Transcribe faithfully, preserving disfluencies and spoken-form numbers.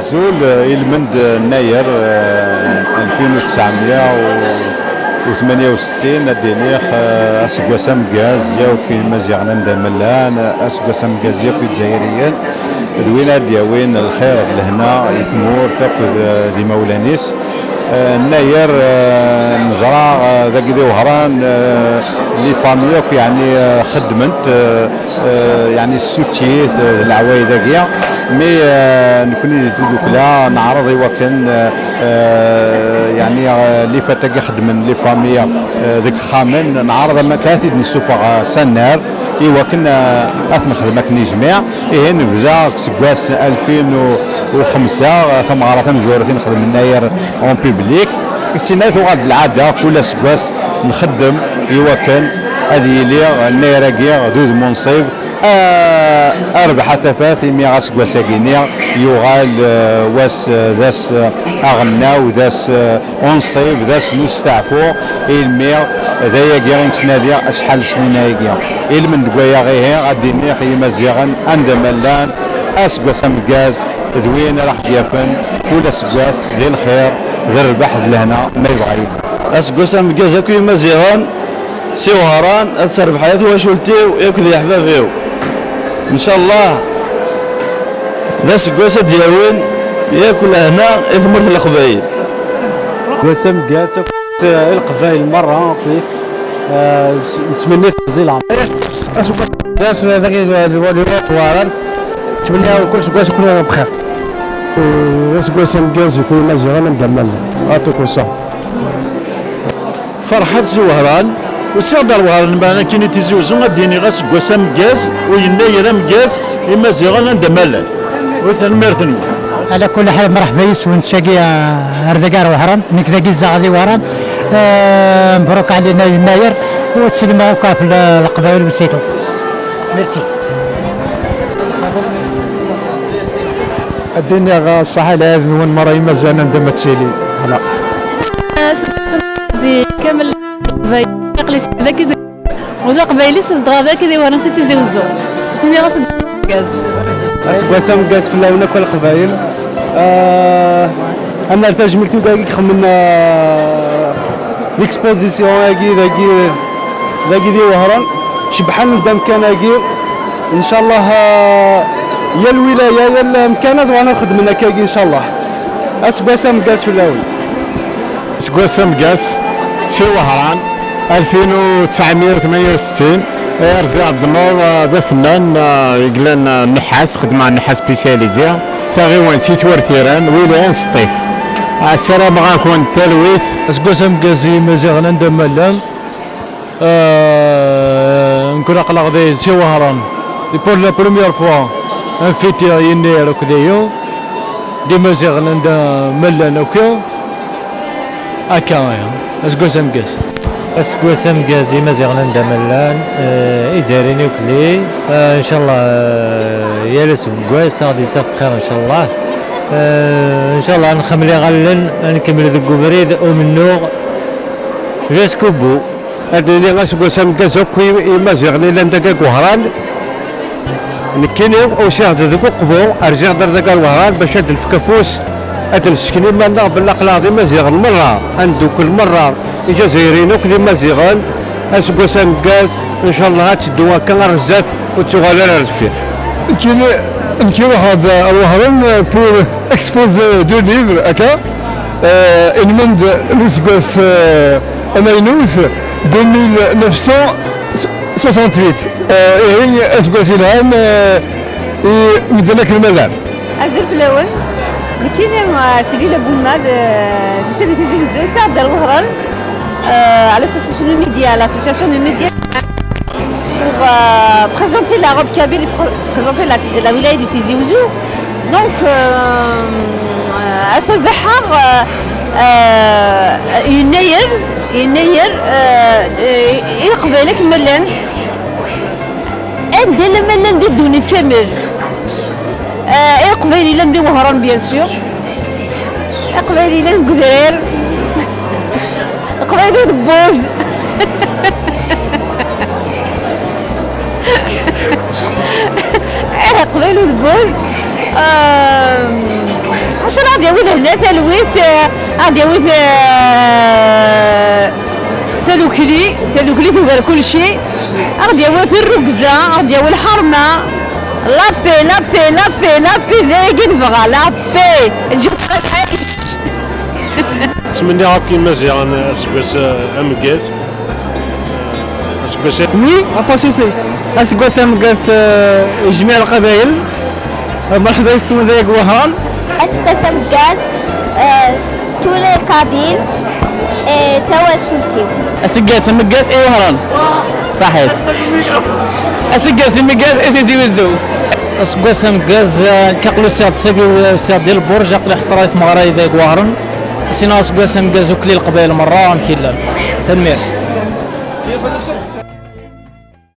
Azul, eh, ilmend, eh, nnayer, eh, alfin u tesɛemya u tmanya u settin, ad d-iniɣ, eh, aseggas ameggaz yakk i Imaziɣen anda ma llan, aseggas ameggaz yakk i Izzayriyen, d win ad d-yawin lxir d lehna i tmurt akked, eh, d imawlan-is. Eh, nnayer, eh, neẓra, eh, dagi di Wehran, eh, les familles akk, yeɛni, eh, xeddment, eh, eh, yeɛni s tuttit, eh, d leɛwayed-agi. Mi, eh, nekni di tdukla neɛreḍ i wakken, eh, eh, yeɛni, eh, les fêtes-agi xeddmen les familles, eh, deg yexxamen, neɛreḍ am akken ad t-id-nessufeɣ, eh, s annar, i wakken, eh, ad t-nexdem akken yejmiɛ. Ihi nebda seg wass alfin u xemsa, eh, tameɣra tamezwarut i nexdem nnayer en public. Sina tuɣal-d lɛada, kul aseggas nxeddem i wakken ad yili nnayer-agi d udem unṣib, eh, a rrbeḥ a tafat, imi aseggas-agi-nni yuɣal, eh, wass, eh, d ass, eh, aɣelnaw, d ass, eh, unṣib, d ass n usteɛfu, ilmi d ayagi i nettnadi acḥal n snin ayagi. Ilmend deg wayaɣ ihi, ad d-iniɣ i Yimaziɣen anda ma llan, aseggas ameggaz d win ara ɣ-d-yafen kul aseggas di lxir, d rrbeḥ, d lehna, ma yebɣa Yillu. Aseggas ameggaz akk i Yimaziɣen si Wehran, ad terbeḥ ay twacult-iw akked yeḥbab-iw. Ncallah d aseggas ad d-yawin yakk lehna i tmurt n Leqbayel. Aseggas ameggaz akk i Leqbayel merra, akkit, eh, s-, nettmenni-t zi leɛmer. Aseggas ameggaz dagi di Wehran, nettmenni-awen kul aseggas ad kuntum bxir. Aseggas ameggaz i Yimaziɣen anda ma llan. Aṭuku ṣṣeḥ. Ferḥat si Wehran, usiɣ-d ar Wehran, meɛna kini Tizi Uzzu, ad d-iniɣ aseggas ameggaz u yennayer ameggaz i Imaziɣen anda ma llan. U tanemmirt-nwen. Ala kulli ḥal, mreḥba yis-wen, tagi, ah, ar dagi ar Wehran, nekk dagi zdaɣ di Wehran. Ah, mebruk ɛlina yennayer, u ttsellimeɣ akk ɣef le-, Leqbayel u situ. Merci. Ad d-iniɣ, ah, ṣṣeḥ i lɛid-nwen merra Imaziɣen anda ma ttili. Voilà. Zi kamel Leqbayel, aql-i s-, dagi d-, u d Aqbayli s-, zedɣeɣ dagi di Wehran si Tizi Uzzu. Sniɣ-as-d ameggaz. Aseggas ameggaz fell-awen akk a Leqbayel. Ah, ad nerr tajmilt i wid-agi ixemmen, ah, l'exposition-agi dagi, dagi di Wehran. Cebḥen-d amkan-agi. Ncallah, ah, yal wilaya, yal amkan ad uɣalen ad xedmen akkagi, ncallah. Aseggas ameggaz fell-awen. Aseggas ameggaz si Wehran, alfin u tesɛemya u tmanya u settin, eh, Arzi Ɛebdennur, eh, d afennan, eh, yellan, eh, nnḥas, xeddmeɣ nnḥas spécialisé, taɣiwant i twertiran, wili n Sṭif. Ah, ssarameɣ-akent talwit. Aseggas ameggaz i Yimaziɣen anda ma llan. Euh, nkun aql-aɣ di si Wehran. Et pour la première fois, nfiti yennayer akk d ayu. D Imaziɣen anda ma llan akk. Akka, aya. Aseggas ameggaz. Aseggas ameggaz i Imaziɣen anda ma llan, euh, Izzayriyen akk. Euh, ncallah, euh, yal aseggas ad ɣ-d-iseɣ bxir, ncallah. Euh, ncallah nxemmel iɣallen, ad nkemmel deg ubrid umennuɣ jusqu'au bout. Ad d-nini aseggas ameggaz akk i Imaziɣen yellan dagi deg Wehran. Nekkini usiɣ-d deg uqbu, rziɣ-d ar dagi ar Wehran bac ad d-nefk afus, ad d-nessekn iman-nneɣ belli aql-aɣ d Imaziɣen merra, ad neddukel merra, Ijazayirin akk d Imaziɣen. Aseggas ameggaz, ncallah ad teddu akka ar zdat, ur tettuɣal ara ar deffir. Nekkini, nekkini ruḥeɣ-d ar Wehran pour exposer deux livres, akka. Euh, ilmend n useggas, euh, amaynut, deux mille neuf cent soixante-huit. Euh, ihi, aseggas yelhan, euh, i medden akken ma llan. Azul fell-awen. Nekkini, euh, c'est Lila Bouma de, de Sidi Tizi Ouzou, c'est Abdel Wahran, euh, à l'association de médias, l'association de médias. Pour, euh, présenter la robe kabyle et pr-, présenter la, la wilaya de Tizi Ouzou. Donc, euh, euh, à ce vihar, euh, euh, yennayer, yennayer, euh, euh, i Leqbayel akken ma llan. Anda lama llan di ddunit kamel. Euh, i Leqbayel yellan di Wehran, bien sûr. Iqbayliyen deg udrar. Iqbayliyen deg wuz. Eh, Iqbayliyen deg wuz. Euh, Acu ara ɣ-d-yawi lehna, talwit, eh, a ɣ-d-yawi, eh, tadukli, tadukli tugar kulci, a ɣ-d-yawi tirrugza, a ɣ-d-yawi lḥerma. La paix, la paix, la paix, la paix, d ayagi nebɣa, la paix. Ǧǧet-aɣ ad nɛic. Ttmenniɣ akk Imaziɣen aseggas, eh, ameggaz. Aseggas. Oui, pas de souci. Aseggas ameggaz, eh, ijmiɛ lqabayel. Eh, merḥba yes-wen deg Wehran. Aseggas ameggaz, eh, tous les Kabyles, eh, tawacult-iw. Aseggas ameggaz i Wehran. Saḥit. Aseggas ameggaz i Tizi Wezzu. Aseggas ameggaz, eh, nekk aql-i usiɣ-d sagi, usiɣ-d di Lburj, aql-i ḥeṭṭreɣ i tmeɣra deg Wehran. Sinon aseggas ameggaz akk i Leqbayel merra, amek i llan. Tanemmirt.